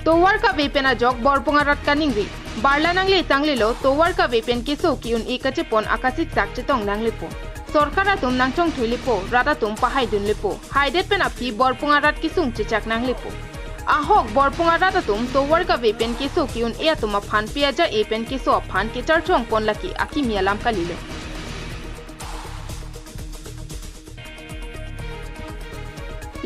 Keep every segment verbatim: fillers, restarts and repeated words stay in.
Tovar kave pen ajok Borpung arat kaningri. Barla nangle tanglelo, tovar kave pen keso ke-un-e kachepon akasiksak chetong nanglepo. Sorkar atum nangchongthui lepo, rat atum pahaidun lepo. Haidet pen aphi Borpung arat kesung chechak nanglepo. Ahok Borpung arat atum tovar kave pen keso ke-un-e atum aphan peaja e pen keso aphan kecharchong pon lake akimi alam kalilo.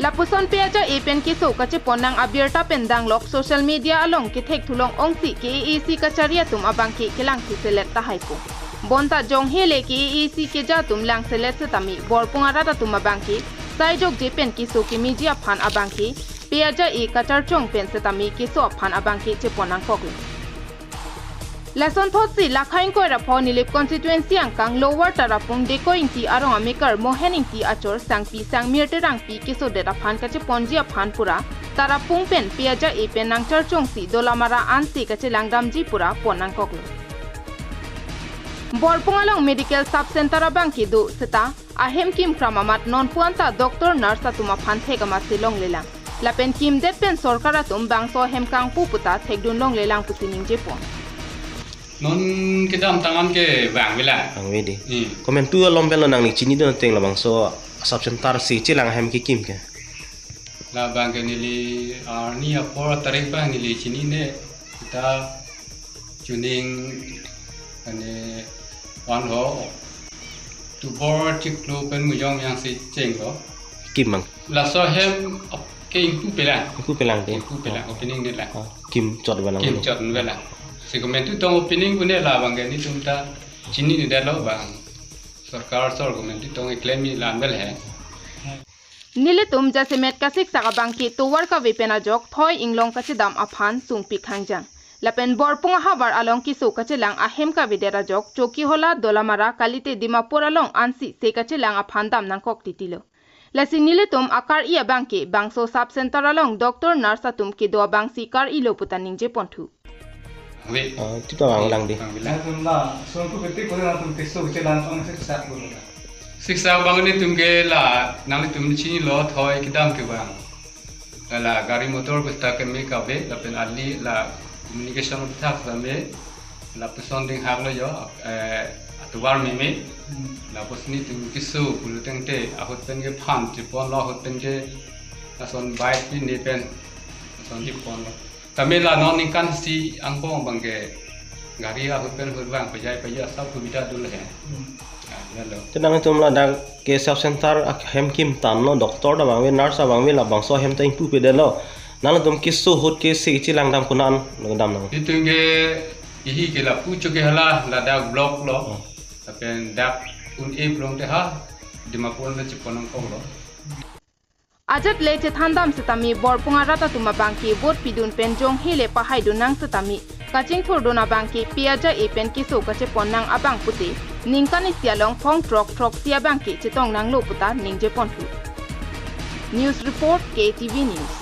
Lapuson peaja e pen keso kachepon nang abirta pen danglok social media along kethek thulong ongsi K A A C kachari atum abangke kelangthu selet tahaipo. Bonta jonghe le K A A C keja atum lang selet setame Borpung arat atum abangke sai jokje pen keso kemeji aphan abangke peaja e kacharchong pen setame keso aphan abangke chepon nangkoklo. Lason thotsi lakha ingkoi ra pho Nilip constituency angkang Lower Tarapung Dekoi Ingti arong amekar Mohen Ingti achor Sangpi Sangmir Terangpi kesodet aphan kacheponji aphan pura Tarapung pen peaja e pen nangcharchongsi Dolamara ansi kachelang damji pura pon nangkoklo. Borpung along medical sub center abangke do seta ahem kimkram amat nonpu anta doctor nurse atum aphan thek amatsi longlelang. Lapen kimdet pen sorkar atum bangso ahem kangpu puta thekdun longlelang pusi ningjepon. Non kedam tangan ke bang vela. Bang vedi. Hmm. Komantu alom pen lo nangli chinidun ateng labangso sub center si chelang ahem kekim ke. Labangke neli arni apor tarik bang neli chinine kita chuning ane wan ho. Tubor chiklo pen mujong yang si chenglo. Kim mang. Laso ahem ap-, ke ingpu pelang. Ingpu pelang te. Ingpu pelang, opening ne lang. Ah, kim chot balang. Kim chot balang. Si komantu tong opening pune labangke netum ta chinine detlo bang. Sorkar sor komantu tong eklem ni lang bel he. Nelitum jasemet kasiksak abangke tovar kave pen ajok thoi inglong kachedam aphan sungpik hangjang. Lapen Borpung ahavar along keso kachelang ahem kavedet ajok Chokihola, Dolamara, kalite Dimapur along ansi se kachelang aphan dam nangkok titilo. Lasi nelitum akar-i abangke bangso sub center along doctor nurse atum kedo abangsi kar-ilo puta ningjeponthu. Ave. Ah, tip ta bang lang di. Bang vela. Latum la, sungku beti kore latum keso chelang pang siksak lo. Siksak bang netum ke la, nanglitum chinilo thoi kedam ke bang. La gari motor besta keme kave, lapen ali la communication bethak same, lapuson dinghak lo jo, eh, atovar meme, lapusni tum keso pulo tangte, ahut pen kephan cheponlo, ahut pen ke, lason bike pine pen, lason cheponlo. Tame la non ningkan isi angbong abangke gari ahut pen ahut vang pejai pejai asap subida dolo he. Hmm. Ah, ya lo. Te nangtum ladak ke sub center ahem kim tanlo, doctor ta bang ave, nurse ta bang ave, labangso ahem ta ingpu pedetlo. Nangtum keso ahut ke se chelang dam kunan lo dam nang. Itum ke ihi ke lapu Chokihola ladak block lo. Hmm. Lapen dak un-e plong te ha Dimapur na chepon nangkoklo. Ajat le chethan dam setame Borpung arat atum abangke vote pidun pen jonghe le pahaidun nang setame kachingthurdun abangke peaja e pen keso kachepon nang abang pute ningkan isi along phong throk throksi abangke chetong nanglo puta ningjeponthu. News report, K T V News.